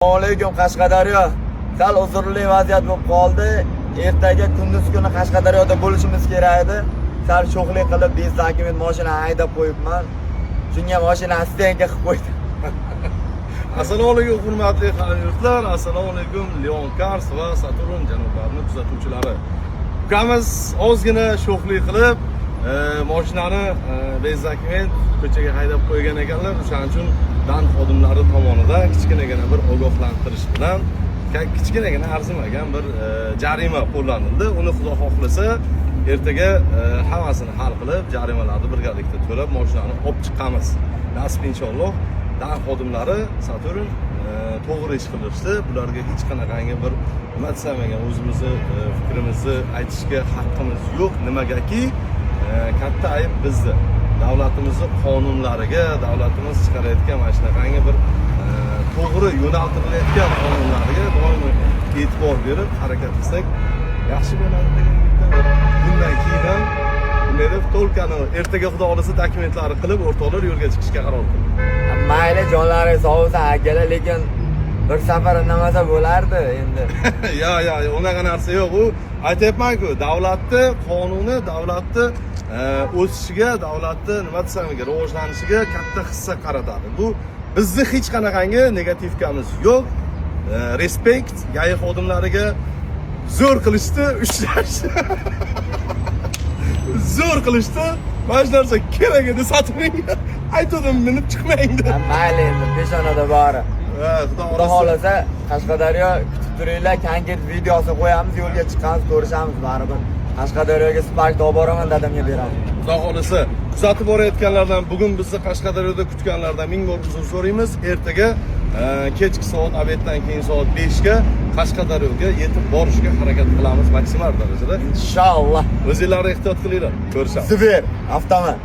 Alaykum, Qashqadaryo. Sal uzrli vaziyat bo'lib qoldi. Ertaga kunduz kuni Qashqadaryoda bo'lishimiz kerak edi. Sal sho'xlik qilib, без документ mashina haydab qo'yibman. Shunga mashina стенка qilib qo'ydim. Assalomu alaykum, hurmatli hamyurtlar, assalomu alaykum, Leon Cars va Saturn janoblarini kuzatuvchilari. Ukamiz ozgina sho'xlik qilib, mashinani без документ ko'chaga haydab qo'ygan ekanlar. O'shaning uchun ДАН xodimlari tomonidan kichkinagina bir ogohlantirish bilan kichkinagina arzimagan bir jarima qo'llanildi. Uni Xudo xohlasa, ertaga hammasini hal qilib, jarimalarni birgalikda to'lab, mashinani olib chiqamiz. Nasib, inshaalloh. ДАН xodimlari, Saturn, to'g'ri ish qilishdi. Bularga hech qanaqangi bir, nima desam ekan, o'zimizni fikrimizni aytishga haqqimiz yo'q. Nimagaki, katta ayb bizni davlatimizni qonunlariga, davlatimiz chiqarayotgan mana shunaqangi bir to'g'ri yo'naltirilayotgan qonunlarga doimo e'tibor berib harakat qilsak, yaxshi bo'ladi degan umiddaman. Bundan keyin ham bunday deb только ertaga, Xudo xohlasa, dokumentlarni qilib, o'rtoqlar, yo'lga chiqishga qaror qildik. Mayli, jonlari sog' bo'lsin, akalar, lekin bir safar indamasa bo'lardi endi. Yo, unaqa narsa yo'q. U aytyapman-ku, davlatni qonuni davlatni o'sishiga, davlatni, nima desam ekan, rivojlanishiga katta hissa qaratadi. Bu bizni hech qanaqangi негативка miz yo'q. Респект ГАИ xodimlariga, zo'r qilishdi, ushlashdi. Zo'r qilishdi. Mana shu narsa kerak edi Saturnga. Aytgandim, minib chiqmang deb. Mayli endi, peshonada bori. Ha, Xudo Xudo xohlasa. Xohlasa, Qashqadaryo kutib turinglar, konkret videosi qo'yamiz, yo'lga chiqqanmiz, ko'rishamiz baribir. Qashqadaryoga Sparkni olib boraman, dadamga beraman. Xudo xohlasa, kuzatib borayotganlardan, bugun bizni Qashqadaryoda kutganlardan ming bor uzr so'raymiz. Ertaga kechki soat, обед dan keyin soat 5 ga Qashqadaryoga yetib borishga harakat qilamiz maksimal darajada. Inshaalloh. O'zinglarni ehtiyot qilinglar. Ko'rishamiz. Zver, avtomat.